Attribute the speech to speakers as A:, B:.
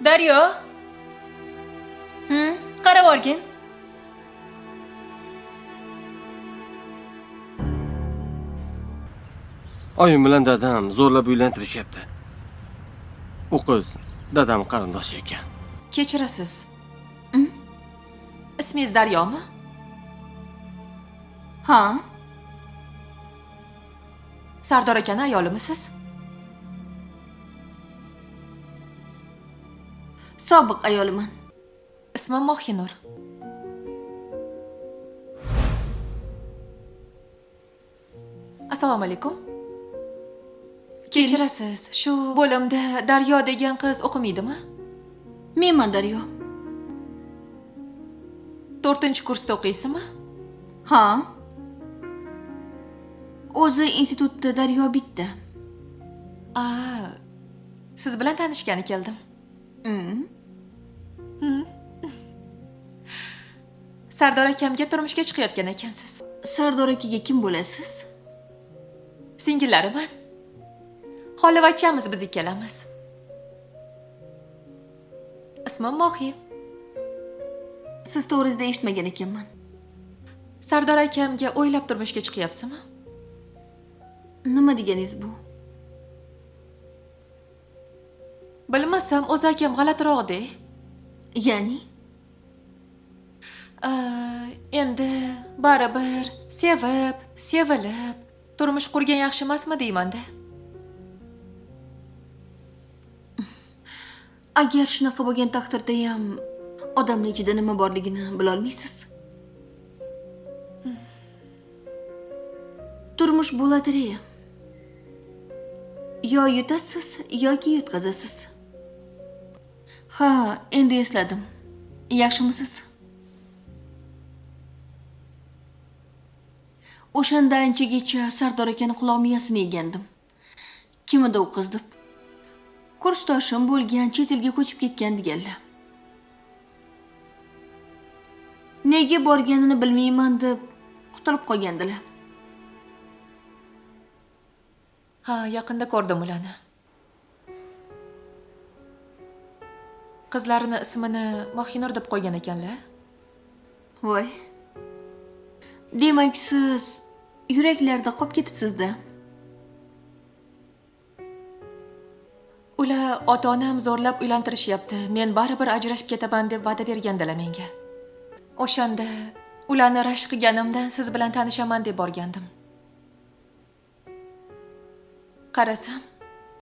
A: Daryo. Qarab olgin.
B: Oyim bilan dadam zo'rlab uylantirishyapti. U qiz dadam qarindoshi ekan.
C: Kechirasiz. Ismingiz Daryomi?
D: Ha,
C: Sardor akani ayolimisiz?
D: Sobiq ayoliman.
C: Ismim Mohinur. Assalomu alaykum. Kechirasiz, shu bo'limda Daryo degan qiz o'qimaydimi?
D: Menman Daryo.
C: 4-kursda o'qiysizmi?
D: Ha. O'zi institutda Daryo bitta.
C: A, siz bilan tanishgani keldim. Sardor akamga turmushga chiqayotgan ekansiz.
D: Sardor akaga kim bo'lasiz?
C: Singillariman. Xolavachchamiz biz ikkalamiz. Ismim Mohi.
D: Siz to'g'ringizda eshitmagan ekanman.
C: Sardor akamga o'ylab turmushga chiqyapsizmi?
D: Nima deganingiz bu?
C: Bilmasam, o'zi akam g'alatiroq-da.
D: Ya'ni?
C: Endi baribir sevib, sevilib, turmush qurgan yaxshi emasmi deyman-da.
D: Agar shunaqa bo'lgan taqdirda ham odamning ichida nima borligini bila olmaysiz. Turmush bu lotereya. Yo yutasiz, yoki yutqazasiz. Ha, endi esladim. Yaxshimisiz? O'shanda anchagacha Sardor akani quloq miyasini yegandim. Kim edi u qiz deb. Kursdoshim bo'lgan, chet elga ko'chib ketgan deganlar. Nega borganini bilmayman deb qutulib qolgandilar.
C: Ha, yaqinda ko'rdim ularni. Qizlarini ismini Mohinur deb qo'ygan ekanlar.
D: Voy. Demak, siz yuraklarda qolib ketibsiz-da.
C: Ular ota-onam zo'rlab uylantirishyapti. Men baribir ajrashib ketaman deb va'da bergandilar menga. O'shanda ularni rashk qilganimdan siz bilan tanishaman deb borgandim. Qarasam,